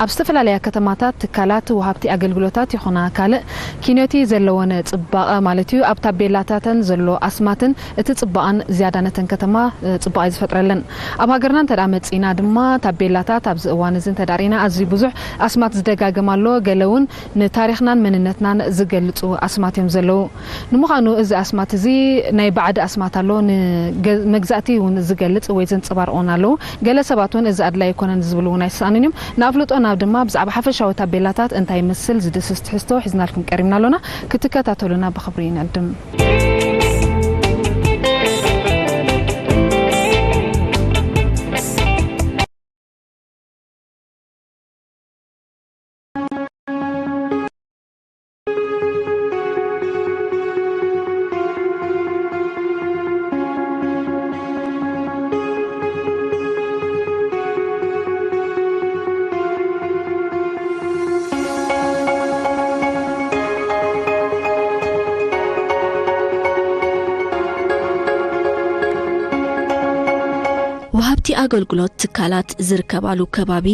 ኣብ ዝተፈላለያ ከተማታት ትካላት ወሃብቲ ኣገልግሎታት ይኹና ካልእ ኪኖቲ ዘለወን ጽባቐ ማለት እዩ፣ ኣብ ታቤላታተን ዘሎ ኣስማትን እቲ ጽባቐን ዝያዳ ነተን ከተማ፣ እ፣ ጽባቐ እዩ ዝፈጥረለን። ኣብ ሃገርና እንተ ደኣ መጺእና ድማ ታቤላታት ኣብዚ እዋን እዚ እንተ ደኣ ርኢና ኣዝዩ ብዙሕ ኣስማት ዝደጋገም ኣሎ። ገለ እውን ንታሪኽናን መንነትናን ዝገልጹ ኣስማት እዮም ዘለዉ። ንምዃኑ እዚ ኣስማት እዚ ናይ ባዕዲ ኣስማት ኣሎ፣ ንገ-፣ መግዛእቲ እውን ዝገልጽ ወይ ዘንጸባርቕ እውን ኣለዉ። ገለ ሰባት እውን እዚ ኣድላይ ኣይኮነን ዝብሉ እውን ኣይሰኣኑን እዮም። ንኣፍልጦና ድማ ብዛዕባ ሓፈሻዊ ታቤላታት እንታይ ይመስል ዝድስስ ትሕዝቶ ሒዝናልኩም ቀሪብና ኣሎና። ክትከታተሉና ብኽብሪ ንዕድም። ወሃብቲ ኣገልግሎት ትካላት ዝርከባሉ ከባቢ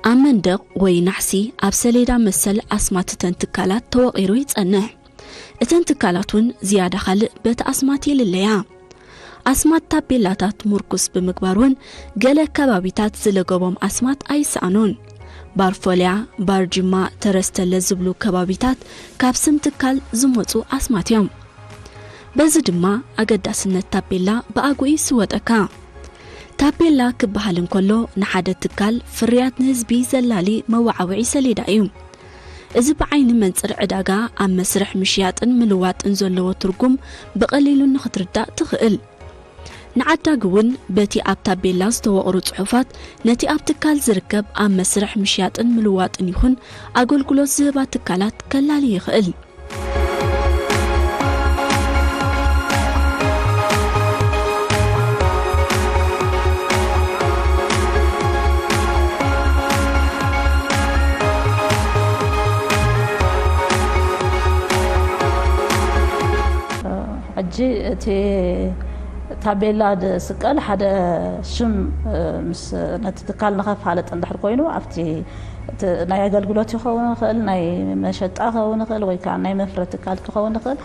ኣብ መንደቕ ወይ ናሕሲ ኣብ ሰሌዳ መሰል ኣስማት እተን ትካላት ተወቒሩ ይጸንሕ። እተን ትካላት እውን ዝያዳ ካልእ በቲ ኣስማት ይልለያ። ኣስማት ታቤላታት ምርኩስ ብምግባር እውን ገለ ከባቢታት ዝለገቦም ኣስማት ኣይሰኣኑን። ባርፎልያ፣ ባርጅማ፣ ተረስተለ ዝብሉ ከባቢታት ካብ ስም ትካል ዝመጹ ኣስማት እዮም። በዚ ድማ ኣገዳስነት ታቤላ ብኣግኡ ይስወጠካ። ታቤላ ክበሃል እንከሎ ንሓደ ትካል ፍርያት ንህዝቢ ዘላሊ መወዓውዒ ሰሌዳ እዩ። እዚ ብዓይኒ መንጽር ዕዳጋ ኣብ መስርሕ ምሽያጥን ምልዋጥን ዘለዎ ትርጉም ብቐሊሉ ንኽትርዳእ ትኽእል። ንዓዳጊ እውን በቲ ኣብ ታቤላ ዝተወቕሩ ጽሑፋት ነቲ ኣብ ትካል ዝርከብ ኣብ መስርሕ ምሽያጥን ምልዋጥን ይኹን ኣገልግሎት ዝህባ ትካላት ከላሊ ይኽእል። ሕጂ እቲ ታቤላ ዝስቀል ሓደ ሽም፣ እ፣ ምስ ነቲ ትካል ንኸፋልጥ እንድሕር ኮይኑ ኣብቲ እቲ ናይ ኣገልግሎት ይኸውን ይኽእል፣ ናይ መሸጣ ክኸውን ይኽእል፣ ወይ ከዓ ናይ መፍረ ትካል ክኸውን ይኽእል።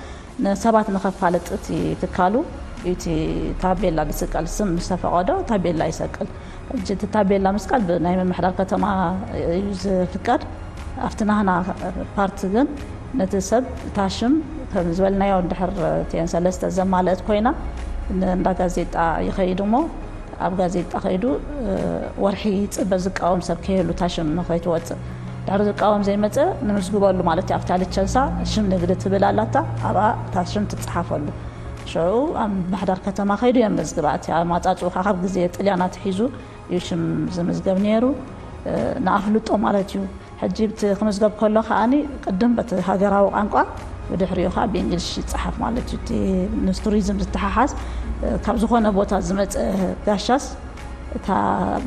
ንሰባት ንኸፋልጥ እቲ ትካሉ እቲ ታቤላ ዝስቀል ስም ምስ ተፈቐዶ ታቤላ ይሰቅል። ሕጂ እቲ ታቤላ ምስቃል ብናይ ምምሕዳር ከተማ እዩ ዝፍቀድ። ኣብቲ ናህና ፓርቲ ግን ነቲ ሰብ እታ ሽም ከም ዝበልናዮ እንድሕር እቲአን ሰለስተ ዘማልአት ኮይና ንእንዳ ጋዜጣ ይኸይድ እሞ ኣብ ጋዜጣ ከይዱ፣ እ፣ ወርሒ ይጽበ ዝቃወም ሰብ ከይህሉ እታ ሽም ንኸይትወጽእ። ድሕሪ ዝቃወም ዘይመጸ ንምዝግበሉ ማለት እዩ። ኣብታ ልቸንሳ ሽም ንግዲ ትብል ኣላታ፣ ኣብኣ እታ ሽም ትጽሓፈሉ። ሽዑ ኣብ ምምሕዳር ከተማ ከይዱ የመዝግባ። እቲ ኣማጻጽኡ ካብ ግዜ ጥልያን ኣትሒዙ እዩ ሽም ዝምዝገብ ነይሩ። እ፣ ንኣፍልጦ ማለት እዩ። ሕጂ እቲ ክምዝገብ ከሎ ከኣኒ ቅድም በቲ ሃገራዊ ቋንቋ፣ ብድሕሪኡ ከኣ ብእንግሊሽ ይጸሓፍ ማለት እዩ። እቲ ምስ ቱሪዝም ዝተሓሓዝ፣ እ፣ ካብ ዝኾነ ቦታ ዝመጸ ጋሻስ እታ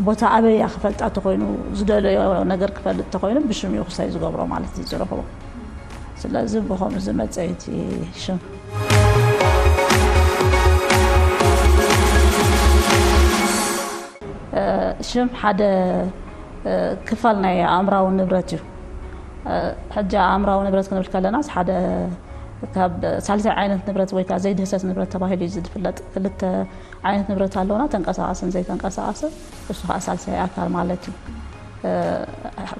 ቦታ ኣበይ እያ ክፈልጣ ተኾይኑ፣ ዝደለዮ ነገር ክፈልጥ ተኾይኑ ብሽም እዩ ክሳይ ዝገብሮ ማለት እዩ ዝረኽቦ። ስለዚ ብኸምኡ ዝመጸ እዩ እቲ ሽም። እ፣ ሽም ሓደ፣ እ፣ ክፋል ናይ ኣእምራዊ ንብረት እዩ። እ፣ ሕጂ ኣእምራዊ ንብረት ክንብል ከለናስ ሓደ ካብ ሳልሳይ ዓይነት ንብረት ወይ ከዓ ዘይድህሰስ ንብረት ተባሂሉ እዩ ዝፍለጥ። ክልተ ዓይነት ንብረት ኣለውና፣ ተንቀሳቓስን ዘይተንቀሳቓስን። እሱ ከዓ ሳልሳይ ኣካል ማለት እዩ። እ፣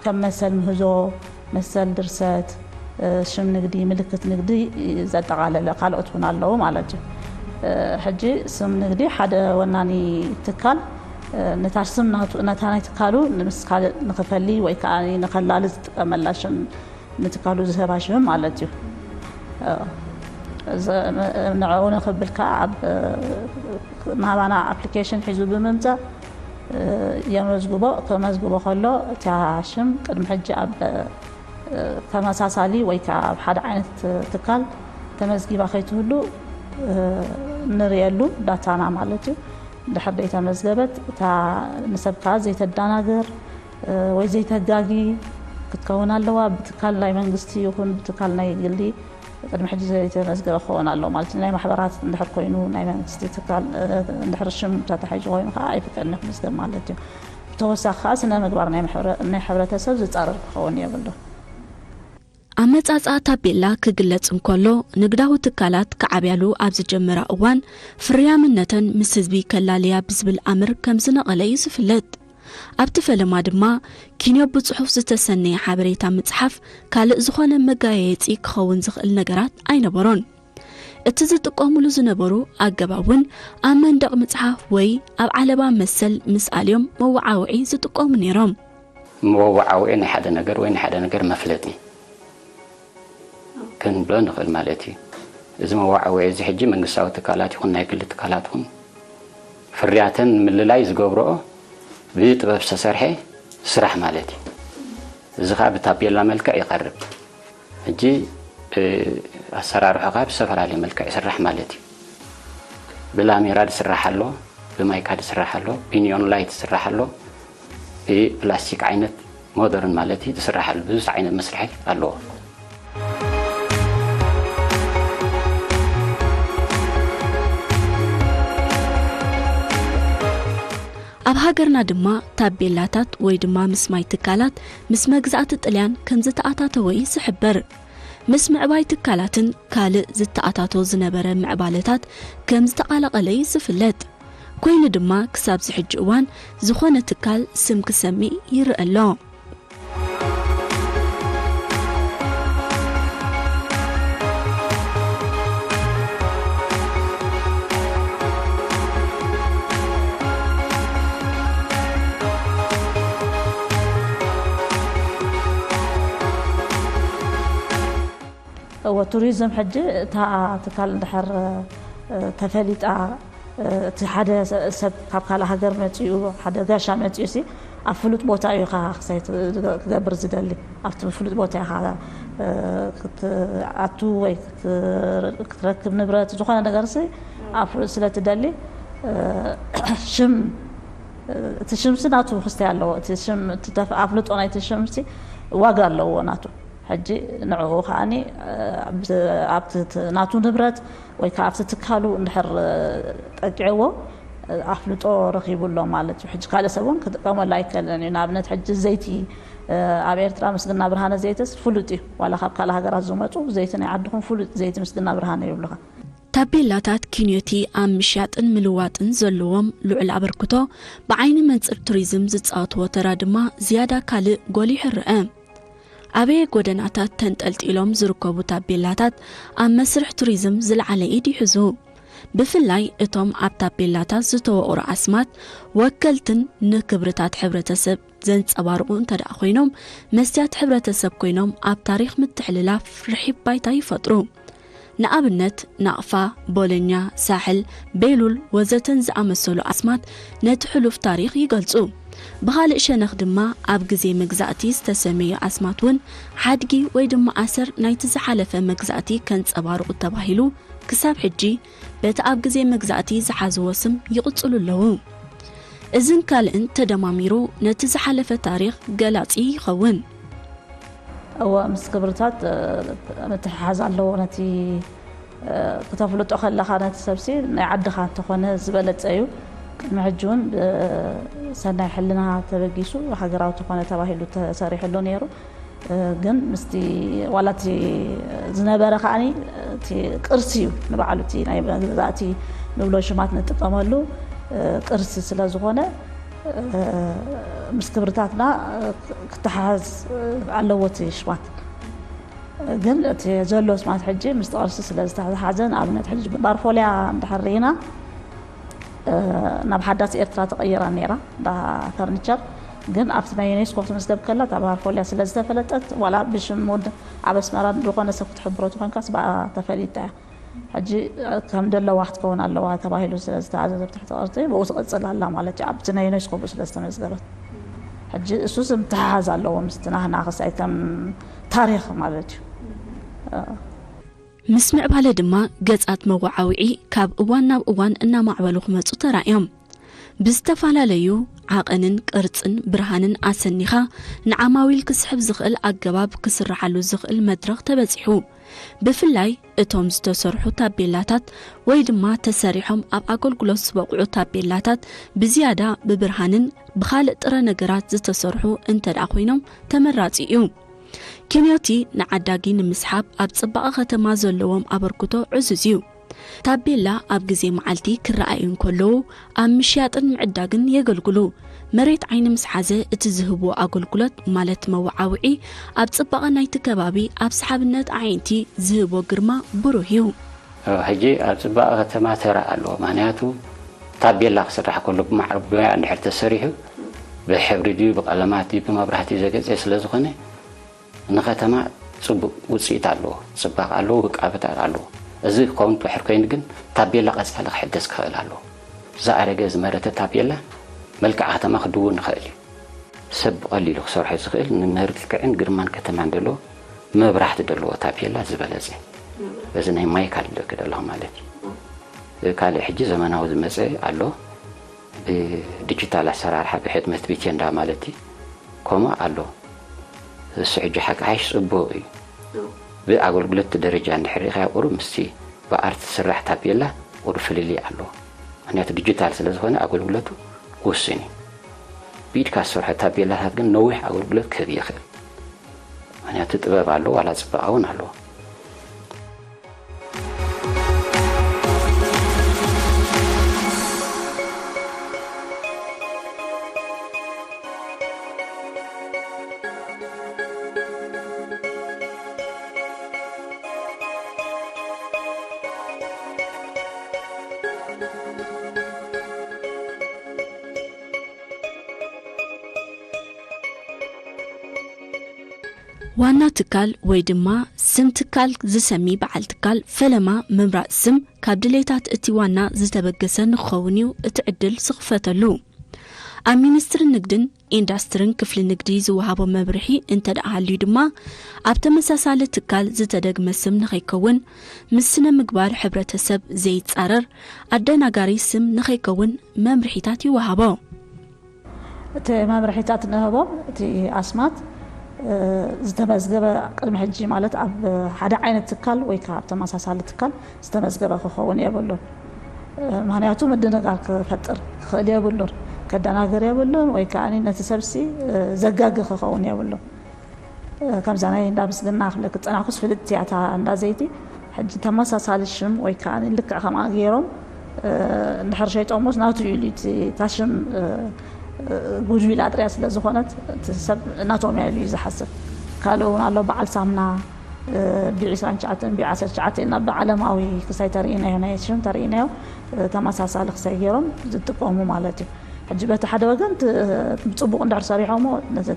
ከም መሰል ምህዞ፣ መሰል ድርሰት፣ እ፣ ሽም ንግዲ፣ ምልክት ንግዲ ዘጠቓለለ ካልኦት እውን ኣለዉ ማለት እዩ። እ፣ ሕጂ ስም ንግዲ ሓደ ወናኒ ትካል፣ እ፣ ነታ ስም ናቱ-፣ ነታ ናይ ትካሉ ምስ ካልእ ንኽፈሊ ወይ ከዓ ንኸላሊ ዝጥቀመላ ሽም ንትካሉ ዝህባ ሽም ማለት እዩ። እ፣ ዘ-፣ ንዕኡ ንኽብል ከዓ ኣብ፣ እ፣ ናባና ኣፕሊኬሽን ሒዙ ብምምጻእ፣ እ፣ የመዝግቦ። ከመዝግቦ ከሎ እታ ሽም ቅድሚ ሕጂ ኣብ፣ እ፣ ተመሳሳሊ ወይ ከዓ ኣብ ሓደ ዓይነት ትካል ተመዝጊባ ከይትህሉ፣ እ፣ ንርእየሉ ዳታና ማለት እዩ። ድሕር ዘይተመዝገበት እታ ንሰብ ከዓ ዘይተደናግር፣ እ፣ ወይ ዘይተጋጊ ክትከውን ኣለዋ። ብትካል ናይ መንግስቲ ይኹን ብትካል ናይ ግሊ ቅድሚ ሕጂ ዘይተመዝገበ ክኸውን ኣለዎ ማለት እዩ። ናይ ማሕበራት እንድሕር ኮይኑ፣ ናይ መንግስቲ ትካል፣ እ፣ እንድሕር ሽም ተታሒዙ ኮይኑ ከዓ ኣይፍቀድን እዩ ክምዝገብ ማለት እዩ። ተወሳኺ ከዓ ስነ ምግባር ናይ ሕብረተሰብ ዝፃረር ክኸውን የብሉ። ኣመጻጽኣ ታቤላ ክግለጽ እንከሎ፣ ንግዳዊ ትካላት ክዓብያሉ ኣብ ዝጀመራ እዋን፣ ፍርያምነተን ምስ ህዝቢ ከላልያ ብዝብል ኣምር ከም ዝነቐለ እዩ ዝፍለጥ። ኣብቲ ፈለማ ድማ፣ ኪንዮ ብጽሑፍ ዝተሰነየ ሓበሬታ ምጽሓፍ ካልእ ዝኾነ መጋየየጺ ክኸውን ዝኽእል ነገራት ኣይነበሮን። እቲ ዝጥቀሙሉ ዝነበሩ ኣገባብ እውን ኣብ መንደቕ ምጽሓፍ ወይ ኣብ ዓለባ መሰል ምስኣል እዮም መወዓውዒ ዝጥቀሙ ነይሮም። መወዓውዒ ናይ ሓደ ነገር ወይ ናይ ሓደ ነገር መፍለጢ ክንብሎ ንኽእል ማለት እዩ። እዚ መወዓውዒ እዚ ሕጂ መንግስታዊ ትካላት ይኹን ናይ ግሊ ትካላት ይኹን ፍርያተን ንምልላይ ዝገብርኦ ብጥበብ ዝተሰርሐ ስራሕ ማለት እዩ። እዚ ኸዓ ብታቤላ መልክዕ ይቐርብ። ሕጂ ኣሰራርሖ ኸዓ ብዝተፈላለየ መልክዕ ይስራሕ ማለት እዩ። ብላሜራ ዝስራሕ ኣሎ፣ ብማይካ ዝስራሕ ኣሎ፣ ብኒዮን ላይት ዝስራሕ ኣሎ፣ ብፕላስቲክ ዓይነት ሞደርን ማለት እዩ ዝስራሕ ኣሎ። ብዙሕ ዓይነት መስርሒ ኣለዎ። ኣብ ሃገርና ድማ ታቤላታት ወይ ድማ ምስ ማይ ትካላት ምስ መግዛእቲ ጥልያን ከም ዝተኣታተወ እዩ ዝሕበር። ምስ ምዕባይ ትካላትን ካልእ ዝተኣታቶ ዝነበረ ምዕባለታት ከም ዝተቓላቐለ እዩ ዝፍለጥ። ኮይኑ ድማ ክሳብ ዝሕጂ እዋን ዝኾነ ትካል ስም ክሰሚ ይረአ ኣሎ። እወ፣ ቱሪዝም ሕጂ እታ ትካል እንድሕር ተፈሊጣ፣ እቲ ሓደ ሰብ ካብ ካልእ ሃገር መጺኡ፣ ሓደ ጋሻ መጺኡ ሲ ኣብ ፍሉጥ ቦታ እዩ ኻ ክሳይ ክገብር ዝደሊ። ኣብቲ ፍሉጥ ቦታ ኢኻ ክትኣቱ ወይ ክትረክብ ንብረት፣ ዝኾነ ነገር ሲ ኣብ ፍሉጥ ስለ ትደሊ፣ ሽም፣ እቲ ሽም ሲ ናቱ ክስታይ ኣለዎ። እቲ ሽም፣ እቲ ኣፍልጦ ናይቲ ሽም ሲ ዋጋ ኣለዎ ናቱ። ሕጂ ንዕኡ ከዓኒ ኣብቲ ናቱ ንብረት ወይ ከዓ ኣብቲ ትካሉ እንድሕር ጠቂዕዎ ኣፍልጦ ረኺቡ ኣሎ ማለት እዩ። ሕጂ ካልእ ሰብ እውን ክጥቀመሉ ኣይከልን እዩ። ንኣብነት ሕጂ ዘይቲ ኣብ ኤርትራ ምስግና ብርሃነ ዘይትስ ፍሉጥ እዩ። ዋላ ካብ ካልእ ሃገራት ዝመፁ ዘይቲ ናይ ዓድኹም ፍሉጥ ዘይቲ ምስግና ብርሃነ ይብሉኻ። ታቤላታት ኪንዮቲ ኣብ ምሻጥን ምልዋጥን ዘለዎም ልዑል ኣበርክቶ ብዓይኒ መንፅር ቱሪዝም ዝፃወትዎ ተራ ድማ ዝያዳ ካልእ ጎሊሑ ይረአ። ኣበየ ጎደናታት ተንጠልጢሎም ዝርከቡ ታቤላታት ኣብ መስርሕ ቱሪዝም ዝለዓለ ኢድ ይሕዙ። ብፍላይ እቶም ኣብ ታቤላታት ዝተወቕሩ ኣስማት ወከልትን ንክብርታት ሕብረተሰብ ዘንጸባርቑ እንተ ደኣ ኮይኖም፣ መስትያት ሕብረተሰብ ኮይኖም ኣብ ታሪኽ ምትሕልላፍ ርሒብ ባይታ ይፈጥሩ። ንኣብነት፣ ናቕፋ፣ ቦለኛ፣ ሳሕል፣ ቤሉል ወዘተን ዝኣመሰሉ ኣስማት ነቲ ሕሉፍ ታሪኽ ይገልጹ። ብኻልእ ሸነኽ ድማ፣ ኣብ ግዜ መግዛእቲ ዝተሰመዩ ኣስማት እውን ሓድጊ ወይ ድማ ኣሰር ናይቲ ዝሓለፈ መግዛእቲ ከንጸባርቑ ተባሂሉ፣ ክሳብ ሕጂ በቲ ኣብ ግዜ መግዛእቲ ዝሓዝዎ ስም ይቕጽሉ ኣለዉ። እዝን ካልእን ተደማሚሩ ነቲ ዝሓለፈ ታሪኽ ገላጺ ይኸውን። እወ፣ ምስ ክብርታት፣ እ፣ ምትሕሓዝ ኣለዎ። ነቲ፣ እ፣ ክተፍልጦ ከለኻ ነቲ ሰብሲ ናይ ዓድኻ እንተኾነ ዝበለጸ እዩ። ቅድሚ ሕጂ እውን ብሰናይ ሕልና ተበጊሱ ሃገራዊ ተኾነ ተባሂሉ ተሰሪሑ ኣሎ ነይሩ። እ፣ ግን ምስቲ ዋላ እቲ ዝነበረ ከዓኒ እቲ ቅርሲ እዩ ንባዕሉ፣ እቲ ናይ መግዛእቲ ንብሎ ሽማት ንጥቀመሉ፣ እ፣ ቅርሲ ስለ ዝኾነ፣ እ፣ ምስ ክብርታትና፣ እ፣ ክተሓዝ ኣለዎ እቲ ሽማት። ግን እቲ ዘሎ ሽማት ሕጂ ምስ ቅርሲ ስለ ዝተሓዘ፣ ንኣብነት ሕጂ ባርፎልያ እንድሕር ርኢና፣ እ፣ ናብ ሓዳስ ኤርትራ ተቐይራ ነይራ፣ እንዳ ፈርኒቸር። ግን ኣብቲ ናይ ዩኔስኮ ክትምዝገብ ከላ፣ እታ ባርፎልያ ስለ ዝተፈለጠት፣ ዋላ ብሽም ወዲ ኣብ ኣስመራ ዝኾነ ሰብ ክትሕብሮ ተኾንካስ፣ ብኣ ተፈሊጣ እያ። ሕጂ ከም ደለዋ ክትከውን ኣለዋ ተባሂሉ ስለ ዝተኣዘዘ፣ ብትሕቲ ቅርጺ ብኡ ትቕጽል ኣላ ማለት እዩ። ኣብቲ ናይ ዩኔስኮ ብኡ ስለ ዝተመዝገበት። ሕጂ እሱስ ምትሕሓዝ ኣለዎ ምስቲ ናህና ክሳይ ከም ታሪኽ ማለት እዩ። እ። ምስ ምዕባለ ድማ ገጻት መወዓውዒ ካብ እዋን ናብ እዋን እናማዕበሉ ክመጹ ተራእዮም። ብዝተፈላለዩ ዓቐንን ቅርጽን ብርሃንን ኣሰኒኻ ንዓማዊል ክስሕብ ዝኽእል ኣገባብ ክስርሓሉ ዝኽእል መድረኽ ተበጺሑ። ብፍላይ እቶም ዝተሰርሑ ታቤላታት ወይ ድማ ተሰሪሖም ኣብ ኣገልግሎት ዝበቕዑ ታቤላታት ብዝያዳ ብብርሃንን ብኻልእ ጥረ ነገራት ዝተሰርሑ እንተ ደኣ ኮይኖም ተመራጺ እዩ። ኬንዮቲ ንዓዳጊ ንምስሓብ ኣብ ጽባቐ ከተማ ዘለዎም ኣበርክቶ ዕዙዝ እዩ። ታቤላ ኣብ ግዜ መዓልቲ ክረኣዩ እንከለዉ ኣብ ምሽያጥን ምዕዳግን የገልግሉ። መሬት ዓይኒ ምስ ሓዘ እቲ ዝህብዎ ኣገልግሎት ማለት መወዓውዒ ኣብ ጽባቐ ናይቲ ከባቢ ኣብ ሰሓብነት ኣዒንቲ ዝህቦ ግርማ ብሩህ እዩ። ሕጂ ኣብ ጽባቐ ከተማ ተራ ኣለዎ። ምኽንያቱ ታቤላ ክስራሕ ከሎ ብማዕረ ብሞያ እንድሕር ተሰሪሑ ብሕብሪ ድዩ ብቐለማት ድዩ ብመብራህቲ ዘገጸ ስለ ዝኾነ ንኸተማ ጽቡቕ ውጽኢት ኣለዎ፣ ጽባቐ ኣለዎ፣ ውቃበታት ኣለዎ። እዚ ክኸውን ድሕር ኮይኑ ግን ታቤላ ቀጻሊ ክሕደስ ክኽእል ኣለዎ። ዝኣረገ ዝመረተ ታቤላ መልክዕ ከተማ ክድውን ይኽእል እዩ። ሰብ ብቐሊሉ ክሰርሖ ዝኽእል ንመልክዕን ግርማን ከተማን ዘለዎ መብራህቲ ዘለዎ ታቤላ ዝበለጸ። በዚ ናይ ማይክ ኣለኪ ዘለኹ ማለት እዩ። ካልእ ሕጂ ዘመናዊ ዝመጸ ኣሎ። ብዲጂታል ኣሰራርሓ ብሕትመት ብቴንዳ ማለት እዩ። ከምኡ ኣሎ። እሱ ሕጂ ሓቂ ሓይሽ ጽቡቕ እዩ። ብኣገልግሎት ደረጃ እንድሕር ርኢኻዮ ቁሩብ ምስቲ ብኣርት ዝስራሕ ታቤላ ቁሩብ ፍልልይ ኣለዎ። ምኽንያቱ ዲጂታል ስለ ዝኾነ ኣገልግሎቱ ውሱን እዩ። ብኢድካ ዝሰርሖ ታቤላታት ግን ነዊሕ ኣገልግሎት ክህብ ይኽእል። ምኽንያቱ ጥበብ ኣለዎ፣ ዋላ ጽባቐ እውን ኣለዎ። ዋና ትካል ወይ ድማ ስም ትካል ዝሰሚ በዓል ትካል ፈለማ ምምራጽ ስም ካብ ድሌታት እቲ ዋና ዝተበገሰ ንክኸውን እዩ እቲ ዕድል ዝኽፈተሉ። ኣብ ሚኒስትሪ ንግድን ኢንዳስትርን ክፍሊ ንግዲ ዝወሃቦ መብርሒ እንተ ደኣ ሃልዩ ድማ ኣብ ተመሳሳሊ ትካል ዝተደግመ ስም ንኸይከውን፣ ምስ ስነ ምግባር ሕብረተሰብ ዘይጻረር ኣደናጋሪ ስም ንኸይከውን መምርሒታት ይወሃቦ። እቲ መምርሒታት ንህቦም እቲ ኣስማት ዝተመዝገበ ቅድሚ ሕጂ ማለት ኣብ ሓደ ዓይነት ትካል ወይ ከዓ ኣብ ተመሳሳሊ ትካል ዝተመዝገበ ክኸውን የብሉን። ምክንያቱ ምድንጋር ክፈጥር ክኽእል የብሉን፣ ከደናግር የብሉን ወይ ከዓ ነቲ ሰብሲ ዘጋጊ ክኸውን የብሉን። ከምዛ ናይ እንዳ ምስልና ክብለኪ ዝፀናሕኩስ ፍልጥቲ እያ እታ እንዳ ዘይቲ። ሕጂ ተመሳሳሊ ሽም ወይ ከዓ ልክዕ ከምኣ ገይሮም እንድሕር ሸይጦሞስ ናቱ እዩ ኢሉ እቲ እታ ሽም ጉድዊል ኣጥርያ ስለ ዝኾነት እቲ ሰብ ናቶም እያ ኢሉ እዩ ዝሓስብ። ካልእ እውን ኣሎ በዓል ሳምና ቢ ዕስራን ትሽዓተን ቢ ዓሰርተ ትሽዓተ ኢልና ብዓለማዊ ክሳይ ተርእናዮ ናይ ሽም ተርእናዮ ተመሳሳሊ ክሳይ ገይሮም ዝጥቀሙ ማለት እዩ። ሕጂ በቲ ሓደ ወገን ጽቡቕ እንድሕር ሰሪሖሞ ነዚ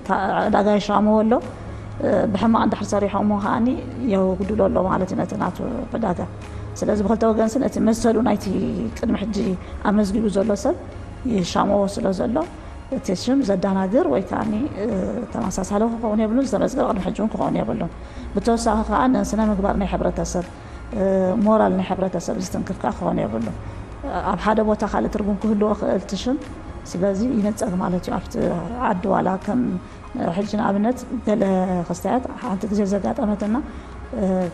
ዕዳጋ ይሻምዎ ኣሎ፣ ብሕማቕ እንድሕር ሰሪሖሞ ከዓኒ የጉድሎ ኣሎ ማለት እዩ ነቲ ናቱ ዕዳጋ። ስለዚ ብክልተ ወገንሲ ነቲ መሰሉ ናይቲ ቅድሚ ሕጂ ኣመዝጊቡ ዘሎ ሰብ ይሻምዎ ስለ ዘሎ እቲ ሽም ዘዳናግር ወይ ከዓኒ ተመሳሳሊ ክኸውን የብሉን፣ ዝተመዝገበ ቅድሚ ሕጂ እውን ክኸውን የብሉን። ብተወሳኺ ከዓ ንስነ ምግባር ናይ ሕብረተሰብ ሞራል ናይ ሕብረተሰብ ዝትንክፍ ከዓ ክኾን የብሉን። ኣብ ሓደ ቦታ ካልእ ትርጉም ክህልዎ ክእል እቲ ሽም ስለዚ ይነፀግ ማለት እዩ። ኣብቲ ዓዲ ዋላ ከም ሕጂ ንኣብነት ገለ ክስታያት ሓንቲ ግዜ ዘጋጠመትና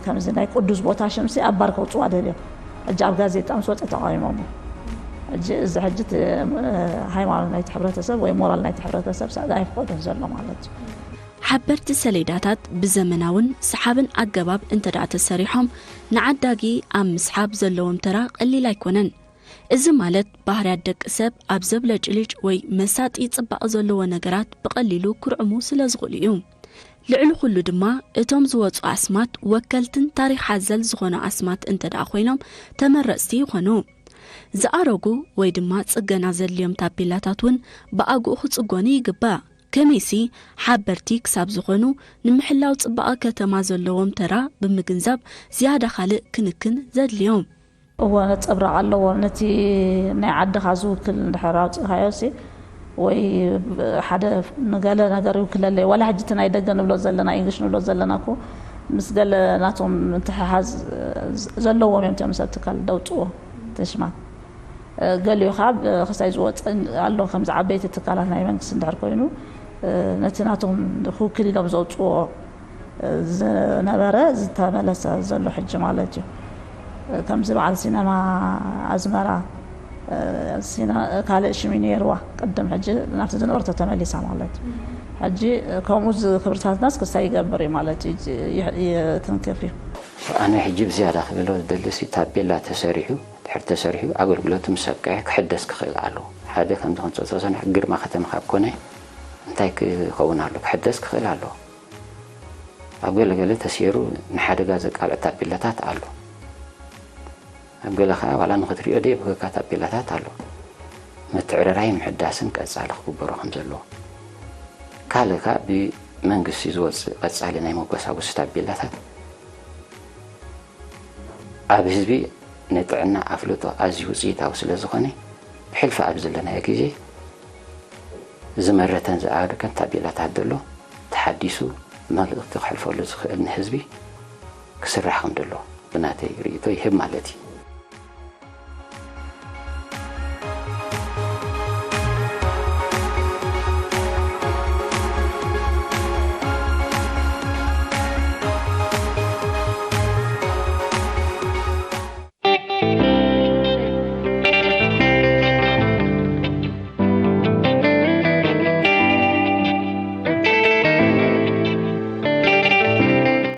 ከምዚ ናይ ቅዱስ ቦታ ሽምሲ ኣብ ባር ከውፅዋ ደልዮም ሕጂ ኣብ ጋዜጣ ምስ ወፀ ተቃዊሞሞ። ሕጂ እዚ ሕጂ ሃይማኖት ናይቲ ሕብረተሰብ ወይ ሞራል ናይቲ ሕብረተሰብ ኣይፍቀዱን ዘሎ ማለት እዩ። ሓበርቲ ሰሌዳታት ብዘመናውን ሰሓብን ኣገባብ እንተ ደኣ ተሰሪሖም ንዓዳጊ ኣብ ምስሓብ ዘለዎም ተራ ቀሊል ኣይኮነን። እዚ ማለት ባህርያት ደቂ ሰብ ኣብ ዘብለጭልጭ ወይ መሳጢ ጽባቐ ዘለዎ ነገራት ብቐሊሉ ክርዕሙ ስለ ዝኽእሉ እዩ። ልዕሊ ኩሉ ድማ እቶም ዝወጹ ኣስማት ወከልትን ታሪኽ ሓዘል ዝኾኑ ኣስማት እንተ ደኣ ኮይኖም ተመረጽቲ ይኾኑ። ዝኣረጉ ወይ ድማ ጽገና ዘድልዮም ታፔላታት እውን ብኣግኡ ክጽገኑ ይግባእ። ከመይሲ ሓበርቲ ክሳብ ዝኾኑ ንምሕላው ጽባቐ ከተማ ዘለዎም ተራ ብምግንዛብ ዝያዳ ካልእ ክንክን ዘድልዮም። እወ ነጸብራቕ ኣለዎ። ነቲ ናይ ዓድኻ ዝውክል እንድሕር ኣውጺእካዮ ሲ ወይ ሓደ ንገለ ነገር ይውክለለይ ዋላ ሕጂ እቲ ናይ ደገ ንብሎ ዘለና ኢንግሊሽ ንብሎ ዘለና እኮ ምስ ገለ ናቶም ምትሕሓዝ ዘለዎም እዮም እቲኦም ሰብ ትካል ደውፅዎ ተሽማት ገሊኡ ካብ ክሳይ ዝወፅእ ኣሎ። ከምዚ ዓበይቲ ትካላት ናይ መንግስቲ እንድሕር ኮይኑ ነቲ ናቶም ክውክል ኢሎም ዘውፅዎ ዝነበረ ዝተመለሰ ዘሎ ሕጂ ማለት እዩ። ከምዚ በዓል ሲነማ ኣዝመራ ካልእ ሽም ነይርዋ ቅድም፣ ሕጂ ናብቲ ዝነበረቶ ተመሊሳ ማለት እዩ። ሕጂ ከምኡ ክብርታትናስ ክሳይ ይገብር እዩ ማለት እዩ፣ ይትንክፍ እዩ። ኣነ ሕጂ ብዝያዳ ክብሎ ዝደልሲ ታቤላ ተሰሪሑ ድሕር ተሰሪሑ ኣገልግሎቱ ምስ ኣብቅዐ ክሕደስ ክኽእል ኣለዎ። ሓደ ከምዚ ክንፀፀ ሰንሕ ግርማ ከተማ ካብ ኮነ እንታይ ክኸውን ኣሎ? ክሕደስ ክኽእል ኣለዎ። ኣብ ገለገለ ተሰይሩ ንሓደጋ ዘቃልዕ ታቤላታት ኣሎ። ኣብ ገለ ከዓ ዋላ ንክትሪኦ ደይ ብከካ ታቤላታት ኣሎ። ምትዕርራይ ምሕዳስን ቀፃሊ ክግበሮ ከም ዘለዎ። ካልእ ከዓ ብመንግስቲ ዝወፅእ ቀፃሊ ናይ መጓሳጉሲ ታቤላታት ኣብ ህዝቢ ንጥዕና ኣፍልጦ ኣዝዩ ውፅኢታዊ ስለ ዝኾነ ብሕልፊ ኣብ ዘለናዮ ግዜ ዝመረተን ዝኣረገን ታቤላታት ዘሎ ተሓዲሱ መልእኽቲ ክሕልፈሉ ዝኽእል ንህዝቢ ክስራሕ ከም ዘሎ ብናተይ ርእይቶ ይህብ ማለት እዩ።